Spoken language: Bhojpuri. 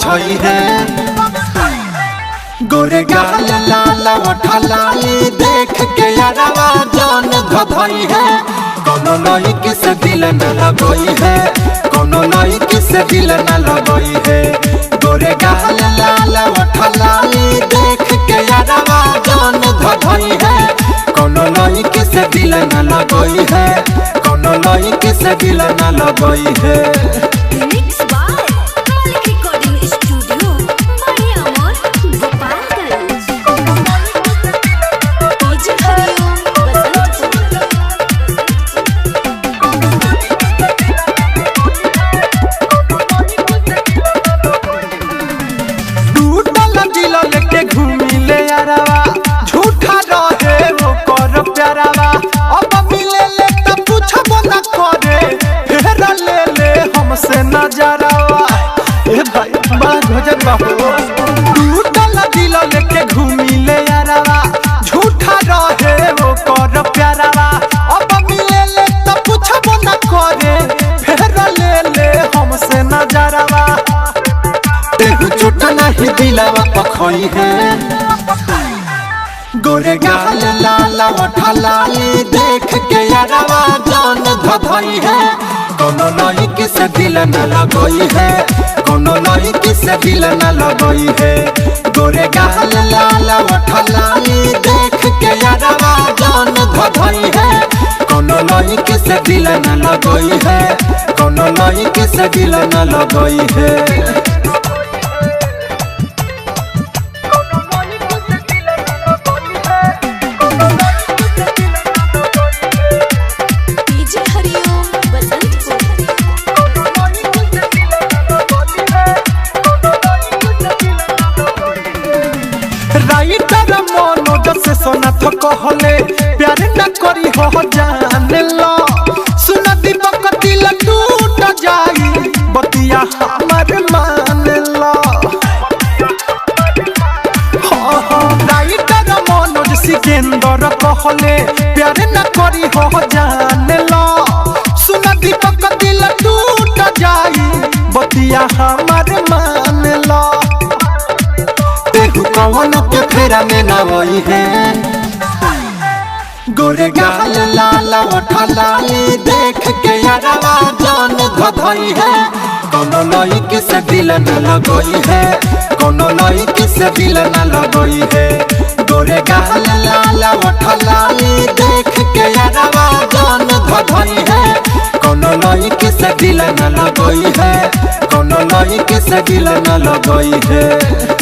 समझई है। गोरे गाल लाल ओठा लाली देख के यारवा जान धधई है। कोनो लड़की से दिल न लगई है, कोनो लड़की से दिल न लगई है। गोरे गाल लाल ओठा लाली देख के यारवा जान धधई है। कोनो लड़की से दिल न लगई है, कोनो लड़की से दिल न लगई है। Mix by Malik recording studio Badiamor Gopalganj. DJ Hariom Basantpur. टूटल दिल लेके घूमी ले यारवा, झूठा रहे वो कर प्यारावा। अब मिले ले त पूछबो न करे, फेर ले ले हमसे नजरवा। ए भाई बड़ा गजब बा हो। टूटल दिल लेके घूमी ले यारवा, झूठा रहे वो कर प्यारावा। अब मिले ले त पूछबो न करे, फेर ले ले हमसे नजरवा। तेहू चोट नहीं दिलावा पखोई है। गोरे गाल लाल ओठा लाली देख के यारवा जान धधई है। कोनो लड़की से दिल न लगई है, कोनो लड़की से दिल न लगई है। गोरे गाल लाल ओठा लाली देख के यारवा जान धधई है। कोनो लड़की से दिल न लगई है, कोनो लड़की से दिल न लगई है। डीजे हरिओम बसंतपुर। राइटर मनोज से सोनाथ कहले प्यार न करी हो जान लो। सुन दीपक दिल टूट जाई बतिया हमर मान लो। हाँ हाँ, राइटर मनोज सिकंदर कहले प्यार न करी हो जान लो। सुन दीपक दिल टूट जाई बतिया हमर मान लो। तेहू कवन के फेरा में ना वही है। गोरे गाल लाल ओठा लाली देख के यारवा जान धधई है। कोनो लड़की से दिल न लगई है, कोनो लड़की से दिल न लगई है। गोरे गाल लाल ओठा लाली देख के यारवा जान धधई है। कोनो लड़की से दिल न लगई है, कोनो लड़की से दिल न लगई है।